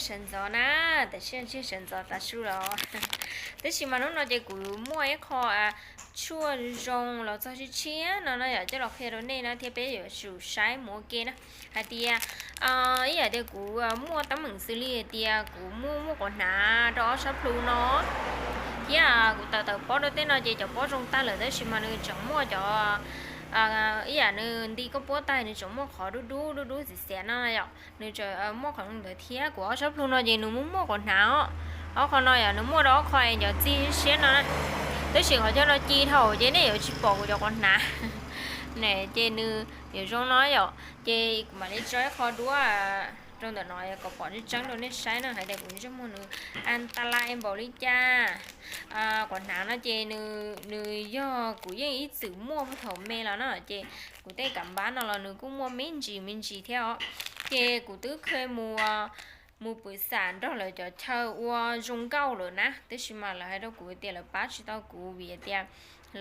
Sawv ntxov na, tam sim no sawv ntxov tas su los. Tab sis mas hnub no ces kuv muaj ib qho tshuaj zoo los txog tshiab tshiab no no yom, coj los qhia rau nej na thiab peb yuav tsum saib mus ua ke na. Hais tias ib yam tias kuv muaj teeb meem xws li hais tias kuv muaj muaj quav hnav rau ob sab plhu no thiab kuv tawm tawm pob rau tej no ces cov pob zoo tag lawm tab sis mas nws tseem muaj cov ib yam nws nti koj puab tag nws tseem muaj qhov dub dub dub dub xiav xiav no yom, nws tseem muaj qhov ntawd thiab kuv ob sab plhu no ces nws muaj muaj quav hnav os. Ob qho no yom, nws muaj rau ob qho es cov txi siab no na. Tab sis qhov chaw no ci dhau ces nej yuav tsis pom kuv cov quav hnav na, ces nws yuav zoo no yom. Ces kuv mam li tso ib qho duab rau ntawm no kom pom tseeb tseeb rau nej saib na hais tias kuv ntsej muag nws an ta laj npaum li cas. Quav hnav no ces nws yog kuv yeej ib txwm muaj thaum me los na, ces kuv tej kam npab no los nws kuj muaj me ntsis me ntsis thiab os. Ces kuv twb kheev mus mus pwm xam nrog lawv cov chaw ua zoo nkauj lawm na, tab sis mas lawv hais rau kuv tias lawv pab tsis tau kuv vim tias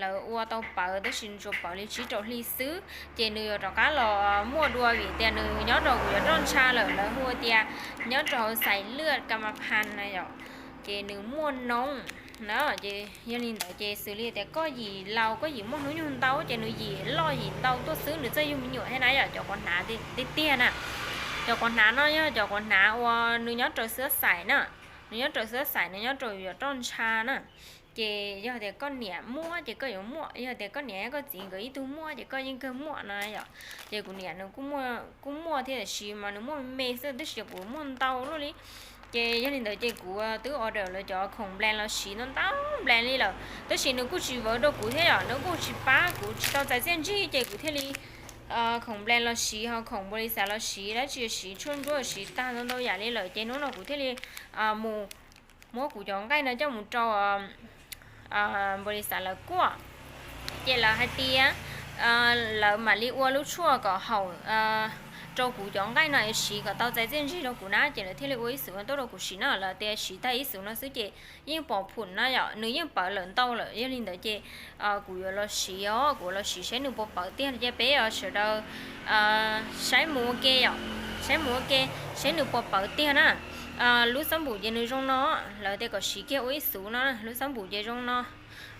lawv ua tau pawv tab sis tsuas pawv li tsib rau hli xwb, ces nws yuav rov qab los muaj dua vim tias nws nyob rau kuv cov roj ntsha lawm, lawv hu tias nyob rau hauv xais lwaj ka ma phan na yom, ces nws muaj noo na. Ces yog li ntawd ces xws li tias koj yim laus koj yim muaj hnub nyoog ntau ces nws yim loj yim ntau tuaj xwb, nws txawj yug me nyuam thiab na yom. Cov quav hnav tiag tiag na, cov quav hnav no yog cov quav hnav uas nws nyob rau xwb xais na, nws nyob rau xwb xais, nws nyob rau yus cov roj ntsha na. Ces yog tias koj niam muaj ces koj yuav muaj, yog tias koj niam koj txiv nkawd ib tug muaj ces koj yeej kawg muaj no yom. Ces kuv niam nws kuj muaj thiab tiam sis mas nws muaj me me xwb tab sis kuv muaj ntau luaj li. Ces yog li ntawd ces kuv twb order lawv cov khoom nplees los siv ntau ntau nplees li lawm tab sis nws kuj tsis vawv rau kuv thiab yom, nws kuj tsis pab kuv, tsis tau txais txiaj ntsig ces kuv thiaj li khoom nplees los siv ho khoom npaum li xav los siv, dab tsi siv tshuaj ntsuab siv tag ntau ntau yam li lawm ces hnub no kuv thiaj li mus muab kuv cov nqaij no coj mus rau npaum li xav lawv kuaj. Ces lawv hais tias lawv mam li ua lub tshuaj kom haum rau kuv cov nqaij no es siv kom tau txais txiaj ntsig rau kuv na, ces lawv thiaj li ua ib xus no tuaj rau kuv siv na. Lawv tias siv tag ib xus no xwb ces yeej pom phum na yom, nws yeej pawv lawm ntau lawm. Yog li ntawd ces kuv yuav los siv os, kuv yuav los siv seb nws puas pawv tiag no ces peb os sawv daws saib mus ua ke yom, saib mus ua ke seb nws puas pawv tiag na. Lub xab npum ces nws zoo no, lawv tias kom siv kiag ua ib xus no, lub xab npum ces zoo no.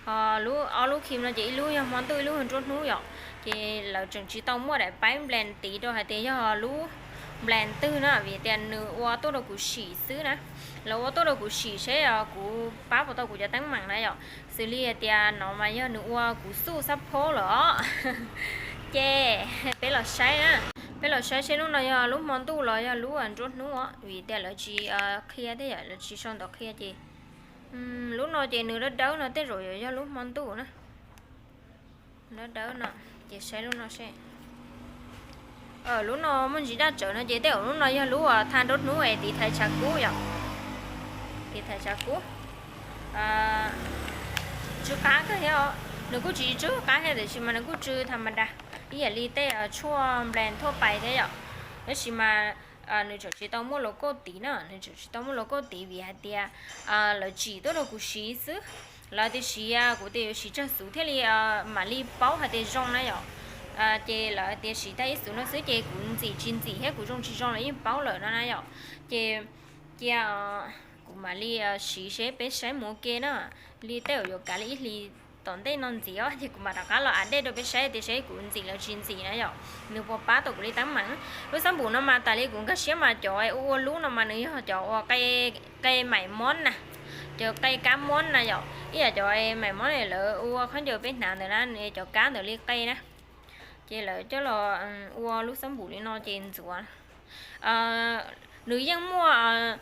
Ho lub ob lub khim no ces ib lub yog hmo ntuj ib lub yog nruab hnub yom, ces lawv tseem tsis tau muaj daim paib nplees tiv rau hais tias yog lub nplees twg na vim tias nws ua tuaj rau kuv sim xwb na. Lawv ua tuaj rau kuv sim seb kuv pab puas tau kuv cov teeb meem na yom, xws li hais tias no mas yog nws ua kuv xuj xab phob lawm os. Ces peb los saib na, peb los saib seb lub no yog lub hmo ntuj los yog lub nruab hnub os vim tias lawv tsis qhia thiab yom, lawv tsis sau ntawv qhia ces lub no ces nws dawb dawb no tej zaum yuav yog lub hmo ntuj na. Dawb dawb no, ces saib lub no seb. Lub no muaj ntsis daj tsawv no ces tej zaum lub no yog lub thaj nruab hnub es tiv thaiv tshav kub yom, tiv thaiv tshav kub. Tsw qab kawg thiab, nws kuj tsis tsw qab thiab tiam sis mas nws kuj tsw tham ma da ib yam li tej tshuaj nplees thuaj pais thiab yom. Tab sis mas nws tseem tsis tau muaj los kauj tiv na, nws tseem tsis tau muaj los kauj tiv vim hais tias lawv tsim tuaj rau kuv siv xwb. Lawv tias siv, kuv tias yuav siv tsawg xus thiaj li mam li paub hais tias zoo na yom. Ces lawv tias siv tag ib xus no xwb ces kuv ntxim tsis ntxim thiab kuv zoo tsis zoo los yeej paub lawm no na yom. Ces cia kuv mam li siv seb peb saib mus ua ke na, li tej zaum yuav kav li ib hlis tom ntej no ntxiv os ces kuv mam rov qab los update rau peb saib tias seb kuv ntxim los tsis ntxim na yom, nws puas pab tau kuv li teeb meem. Lub xab npum no mas tas li kuv nkag siab mas cov ua ua lub no mas nws yog cov ua qe maim mob na, cov qe kab mob na yom, ib yam cov maim mob lawv ua khaub ncaws peb hnav ntawd na, nws cov kab ntawd li qe na. Ces lawv coj los ua lub xab npum li no ces ntxuav. Nws yeej muaj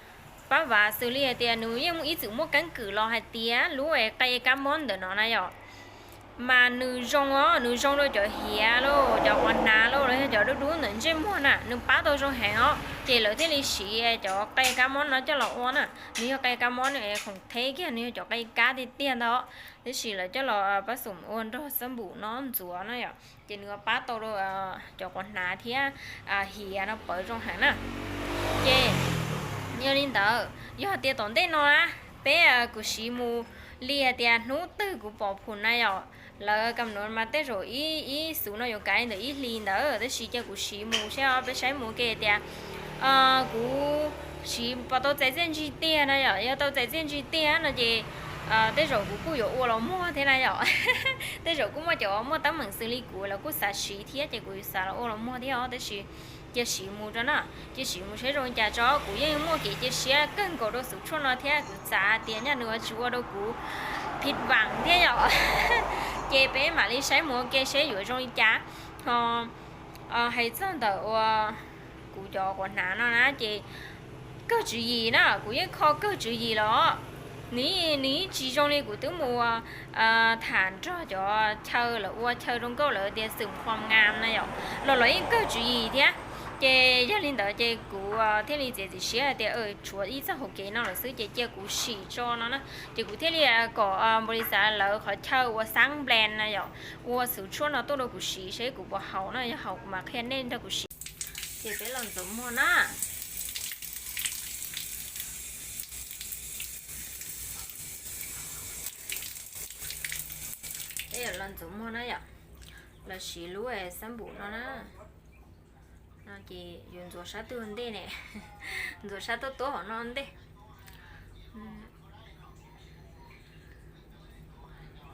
pab vav xws li hais tias nws yeej ib txwm muaj keeb kwm los hais tias lub qe kab mob ntawm no na yom, mas nws zoo os, nws zoo rau cov hiav lauj, cov quav hnav lauj, los yog cov dub dub ntawm ntsej muag na, nws pab tau zoo heev os. Ces lawv thiaj li siv cov qe kab mob no coj los ua na. Nws yog qe kab mob, nws khoom theb kiag, nws yog cov qe kab tiag tiag ntag. Tab sis lawv coj los pab xum ua nrog xab npum no ntxuav na yom, ces nws pab tau cov quav hnav thiab hiav no pawv zoo heev na. Ces yog li ntawd, yog tias tom ntej no na, peb kuv siv mus li hais tias hnub twg kuv pom phum na yom, lawv kam nuv mas tej zaum ib xus no yuav kav li ntawm ib hlis ntawd, tab sis cia kuv siv mus seb peb saib mus ua ke tias kuv siv puas tau txais txiaj ntsig tiag na yom. Yog tau txais txiaj ntsig tiag no ces tej zaum kuv kuj yuav ua los muag thiab na yom. Tej zaum kuj muaj cov uas muaj teeb meem xws li kuv los kuj xav siv thiab ces kuv xav los ua los muag thiab os, tab sis cia siv mus tso na, cia siv mus saib zoo li cas tso. Kuv yeej muaj kev cia siab kawg nkaus rau xov tshuaj no thiab kuv xav tias nyaj nws tsis ua rau kuv phim vam thiab yom. Ces peb mam li saib mus ua ke seb yuav zoo li cas. Ho hais txog ntawm uas kuv cov quav hnav no na ces kawg tswv yim na, kuv yeej kho kawg tswv yim los nws yeej tsis zoo li kuv twb mus tham nrog cov chaw lawv ua chaw zoo nkauj lawv tias xwm qhuam ngam na yom, los lawv yeej kawg tswv yim thiab. Ces yog li ntawd ces kuv thiaj li txiav txim siab hais tias tshuav ib txoj hauv kev no lawm xwb ces cia kuv sim tso no na. Ces kuv thiaj li kom npaus li xav lawv qhov chaw ua xab nplas na yom, ua xov tshuaj no tuaj rau kuv siv seb kuv puas haum na, yog haum kuv mam qhia nej nrog kuv siv. Ces peb los ntxuav muag na. Peb yuav los ntxuav muag na yom, los siv lub xab npum no na. No ces yuav ntxuav sab twg ua ntej ne? Ntxuav sab tuaj tuab hauv no ua ntej.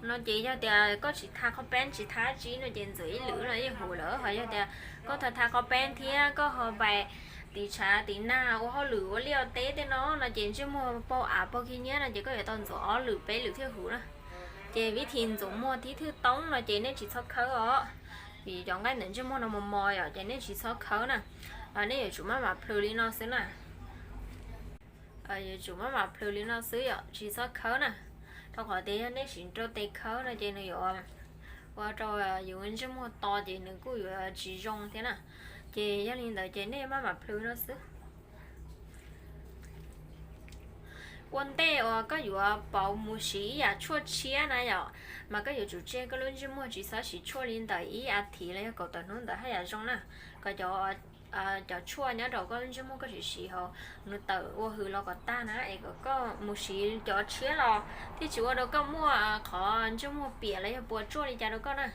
No ces yog tias koj tsis tha qhov peeb tsis tha dab tsi no ces ntxuav ib lwm no yeej huv lawm, ho yog tias koj tha tha qhov peeb thiab koj ho pais tiv tshav tiv nag ua hauj lwm ua liaj ua teb tej no no ces ntsej muag paug av paug khib nyiab no ces koj yuav tau ntxuav ob lwm peb lwm thiaj huv na. Ces vib thib ntxuav muag thib thwj toob no ces nej tsis txhob khawb os, vim cov nqaij ntawm ntsej muag no mos mos yom, ces nej tsis txhob khawb na. Nej yuav tsum maj mam plhws li no xwb na. Yuav tsum maj mam plhws li no xwb yom, tsis txhob khawb na. Rau qhov tias yog nej siv rau tes khawb no ces nws yuav ua rau yus ntsej muag to ces nws kuj yuav tsis zoo thiab na. Ces yog li ntawd ces nej maj mam plhws no xwb. Ua ntej uas koj yuav pauv mus siv ib yam tshuaj tshiab na yom, mas koj yuav tsum tseg koj lub ntsej muag tsis txhob siv tshuaj li ntawm ib as thiv los yog kaum tawm hnub ntawd haj yam zoo na. Kom cov, cov tshuaj nyob rau koj lub ntsej muag koj siv siv hauv nws tawm ua hws los kom tag na, es kom koj mus siv cov tshiab los thiaj tsis ua rau koj muaj qhov ntsej muag piam los yog puas tsuaj li cas rau koj na.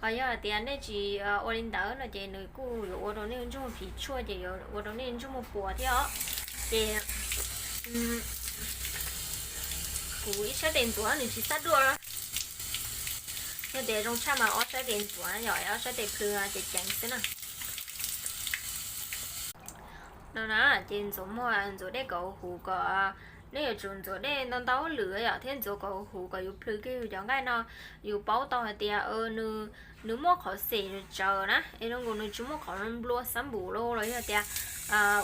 Ho yog hais tias nej tsis ua li ntawd no ces nws kuj yuav ua rau nej ntsej muag phim tshuaj ces yuav ua rau nej ntsej muag puas thiab os. Ces kuv ib sab tes ntxuav nws tsis xab duaj. Yog tias zoo tshaj mas ob sab tes ntxuav yom, ob sab tes plhws ces ceev xwb na. No na, ces ntxuav muag ntxuav dej kom huv kom, nej yuav tsum ntxuav dej ntau ntau lwm yom, thiab ntxuav kom huv kom yus plhws kiag yus cov nqaij no, yus paub tau hais tias nws muaj qhov xim tsawv na, es zoo nkaus nws tsis muaj qhov nplua xab npum los yog tias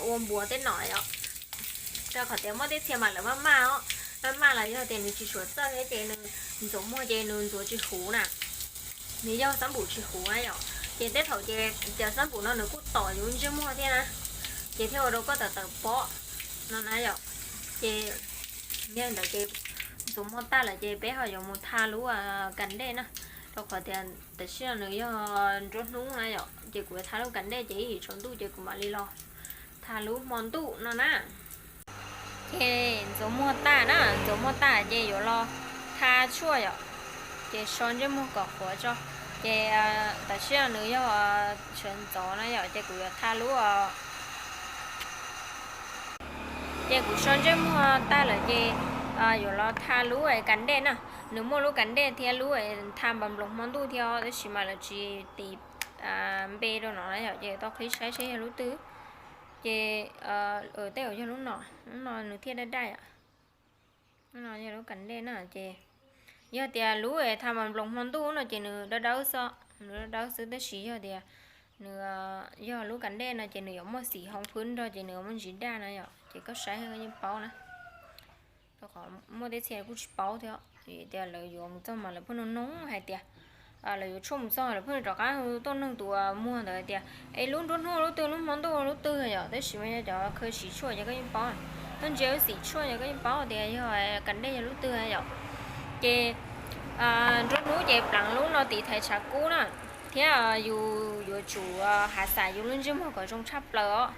ua npuas tej no yom. Rau qhov tias muaj tej txhia mas lawv maj maj os, maj maj los yog tias nws tsis suav txawj thiab ces nws ntxuav muag ces nws ntxuav tsis huv na. Nws yog xab npum tsis huv na yom, ces tej thaum ces cov xab npum no nws kuj tom yus ntsej muag thiab na, ces thiaj ua rau koj tawm tawm pob no na yom. Ces yog li ntawd ces ntxuav muag tag lawm ces peb ho yuav mus tha lub kas dej na, rau qhov tias tam sim no nws yog nruab hnub na yom, ces kuv yuav tha lub kas dej ces ib tshav ntuj ces kuv mam li los tha lub hmo ntuj no na. Ces ntxuav muag tag na, ntxuav muag tag ces yuav los tha tshuaj yom, ces so ntsej muag kom qhuav tso. Ces tam sim no nws yog sawv ntxov na yom, ces kuv yuav tha lub, ces kuv so ntsej muag tag lawm ces yuav los tha lub kas dej na. Nws muaj lub kas dej thiab lub tha npas nploos hmo ntuj thiab os, tab sis mas lawv tsis tis npe rau no na yom, ces tau qhib saib seb yog lub twg. Ces tej zaum yog lub no, lub no nws thiaj daj daj yom. Lub no yog lub kas dej na ces yog tias lub tha npas nploos hmo ntuj no ces nws dawb dawb xwb, nws dawb dawb xwb, tab sis yog tias nws yog lub kas dej no ces nws yuav muaj xim hoo phwb nrog ces nws yuav muaj ntsis daj na yom, ces koj saib koj yeej paub na. Rau qhov muaj tej txhia kuj tsis paub thiab, vim tias lawv yuav mus txog mas lawv pheej nug nug hais tias, lawv yuav tshuaj mus txog lawv pheej rov qab tuaj nug tus muag ntawd hais tias es lub nruab hnub lub twg, lub hmo ntuj lub twg yom, tab sis mas yog cov khaws siv tshuaj ces koj yeej paub, koj ntsia lub xim tshuaj ces koj yeej paub tias yog kas dej yog lub twg yom. Ces nruab hnub ces pleev lub no tiv thaiv tshav kub na, thiab yus yuav tsum hav xas yus lub ntsej muag kom zoo tshaj plaws os.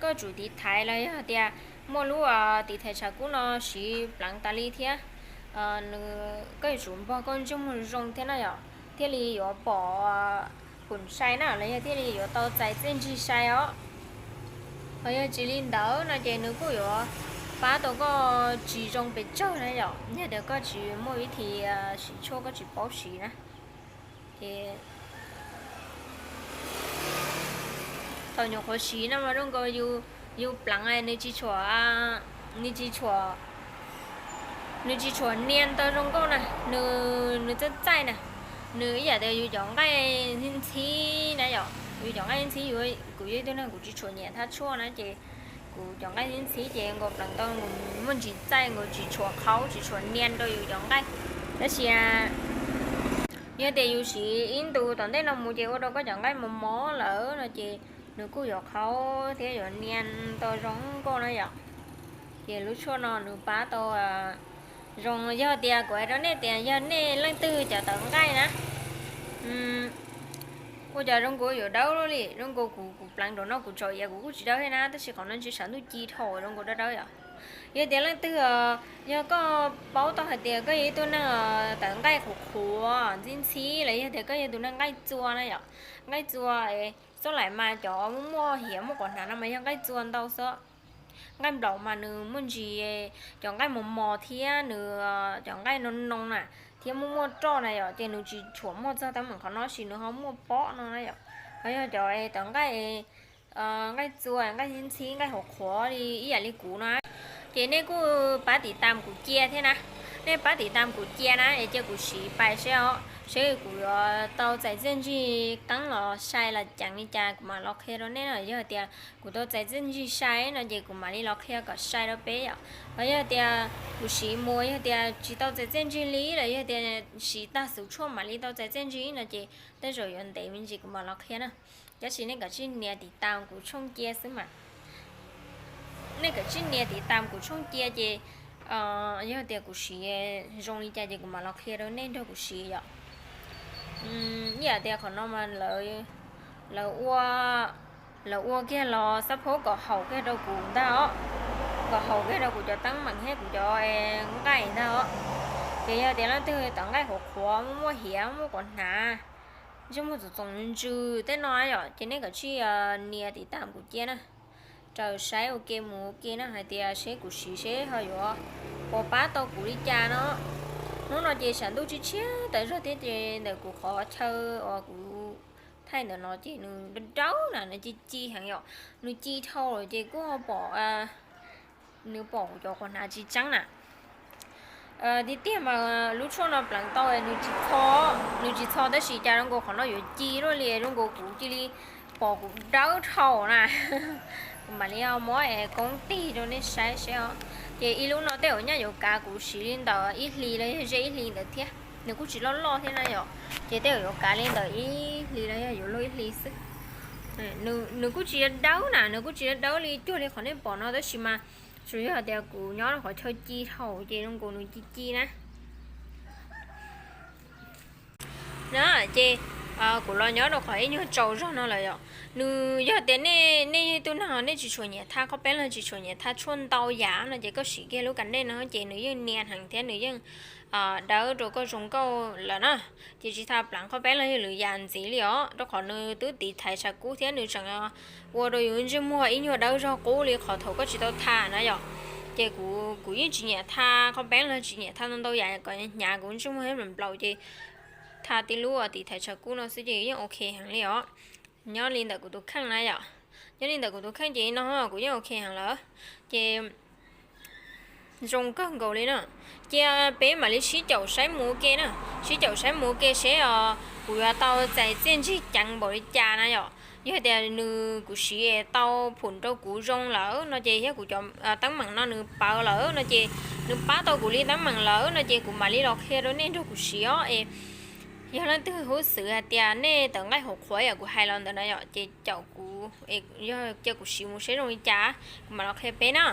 Koj tsum tiv thaiv los yog tias muaj lub tiv thaiv tshav kub no siv pleev tas li thiab, koj yuav tsum npog koj ntsej muag zoo thiab na yom, thiaj li yuav pom phum sai na los yog thiaj li yuav tau txais txiaj ntsig sai os. Ho yog tsis li ntawd no ces nws kuj yuav pab tau koj tsis zoo pes tsawg na yom. Yog tias koj tsis muaj vib thi siv tshuaj, koj tsis paub siv na, ces thaum nyuam qhuav siv no mas zoo nkaus yus pleev nws tsis tshua, nws tsis tshua, nws tsis tshua nias tau zoo nkauj na, nws txaij txaij na, nws ib yam tias yus cov nqaij ntxhib ntxhib na yom, yus cov nqaij ntxhib ntxhib. Kuv yog ib tug neeg kuv tsis tshua nyiam thaj tshuaj na ces kuv cov nqaij ntxhib ntxhib ces nkaus pleev tau muaj ntsis txaij, nkaus tsis tshua qhaub tsis tshua nias rau yus cov nqaij. Tab sis yog tias yus siv ib ntus tom ntej no mus ces ua rau koj cov nqaij mos mos lawm no ces nws kuj yuav qhaub thiab yuav nias tau zoo nkauj na yom. Ces lub tshuaj no nws pab tau zoo. Yog tias kuv hais rau nej tias yog nej leej twg cov tawv nqaij na, ua cas zoo nkaus yuav dawb luaj li, zoo nkaus kuv, kuv pleev nraum no kuv tsom iav kuv kuj tsis dawb thiab na, tab sis qhov no ntshe tshav ntuj ci dhau zoo nkaus dawb dawb yom. Yog tias leej twg, yog koj paub tau hais tias koj yog ib tug neeg tawv nqaij qhuav qhuav ntxhib ntxhib los yog tias koj yog tus neeg nqaij txua na yom, nqaij txua, xab laim mas cov muaj muaj hiav muaj quav hnav no mas yog nqaij txua ntau xwb. Nqaij nplaum mas nws muaj ntsis cov nqaij mos mos thiab nws cov nqaij no noo na, thiab muaj muaj roj na yom, ces nws tsis tshua muaj txog teeb meem qhov no, tab sis nws ho muaj pob no na yom. Ho yog cov tawv nqaij, nqaij txua nqaij ntxhib nqaij qhuav qhuav li ib yam li kuv no, ces nej kuj pab tiv tam kuv cia thiab na. Nej pab tiv tam kuv cia na es cia kuv siv pais seb os, seb kuv yuav tau txais txiaj ntsig qeeb los sai los ceev li cas kuv mam los qhia rau nej no. Yog tias kuv tau txais txiaj ntsig sai no ces kuv mam li los qhia kom sai rau peb yom. Ho yog tias kuv siv mus yog tias tsis tau txais txiaj ntsig li los yog tias siv tag xuv tshuaj mam li tau txais txiaj ntsig no ces tej zaum yuav ntev me ntsis kuv mam los qhia na. Tab sis nej kav tsij nias tiv tam kuv tshooj cia xwb mas. Nej kav tsij nias tiv tam kuv tshooj cia ces yog tias kuv siv zoo li cas ces kuv mam los qhia rau nej nrog kuv siv yom. Ib yam tias qhov no mas lawv ua, lawv ua kiag los xab phob kom haum kiag rau kuv ntag os, kom haum kiag rau kuv cov teeb meem thiab kuv cov nqaij ntag os. Ces yog tias leej twg tawv nqaij qhuav qhuav, muaj muaj hiav muaj quav hnav, ntsej muag txoom txoom ntsws tej no yom, ces nej kav tsij nias tiv tam kuv cia na, raws saib ua ke mus ua ke na hais tias seb kuv siv seb ho yuav puas pab tau kuv li cas no. Hnub no ces tshav ntuj tshiab tshiab tawv zog thiab ces ntawm kuv qhov chaw uas kuv thaij ntawm no ces nws dawb dawb na, nws ci ci heev yom, nws ci dhau lawm ces kuj ho pom, nws pom kuv cov quav hnav tsis tseeb na. Tiag tiag mas lub tshuaj no pleev tau nws tsis txho, nws tsis txho tab sis cas zoo nkaus qhov no yuav ci luaj li, zoo nkaus kuv cia li pom kuv dawb dhau na. Kuv mam li muab es koob tig rau nej saib seb os. Ces ib lub no tej zaum nyaj yuav kav kuv siv li ntawm ib hlis los yog ze ib hlis ntawd thiab, nws kuj tsis loj loj thiab na yom. Ces tej zaum yuav kav li ntawm ib hlis los yog yuav luag ib hlis xwb. Nws kuj tsis dawb na, nws kuj tsis dawb li cuag li qhov nej pom no tab sis mas tsuas yog tias kuv nyob rau qhov chaw ci dhau ces zoo nkaus nws ci ci na. Na ces kuv los nyob rau qhov ib nyuag tsaus zog no lawm yom. Nws yog tias nej, nej yog ib tug neeg nej tsis tshua nyiam thaj qhob peeb los tsis tshua nyiam thaj tshuaj ntau yam no ces koj siv kiag lub kas nej no ces nws yeej nias heev thiab nws yeej dawb rau koj zoo nkauj lawm na. Ces tsis tas pleev qhob peeb los yog lwm yam ntxiv li os, rau qhov nws twb tiv thaiv tshav kub thiab nws tseem ua rau yus ntsej muag ib nyuag dawb zog qub li qhov thaum koj tsis tau thaj na yom. Ces kuv, kuv yeej tsis nyiam thaj qhob peeb los tsis nyiam thaj ntau ntau yam kom hnyav kuv ntsej muag thiab nplaum ces thaj tib lub tiv thaiv tshav kub no xwb ces yeej ok heev li os. Nyob li ntawm kuv tus kheej na yom, nyob li ntawm kuv tus kheej ces no kuv yeej ok heev lawm. Ces zoo kawg nkaus li na. Cia peb mam li sib caum saib mus ua ke na, sib caum saib mus ua ke seb os kuv yuav tau txais txiaj ntsig ceev npaum li cas na yom. Yog tias nws, kuv siv tau phum rau kuv zoo lawm no ces thiab kuv cov teeb meem no nws pawv lawm no ces nws pab tau kuv li teeb meem lawm no ces kuv mam li los qhia rau nej nrog kuv siv os es. Yog leej twg hub xwm hais tias nej tawv nqaij qhuav qhuav yam kuv hais los ntawd na yom ces caum kuv, yog cia kuv siv mus seb zoo li cas kuv mam los qhia peb na.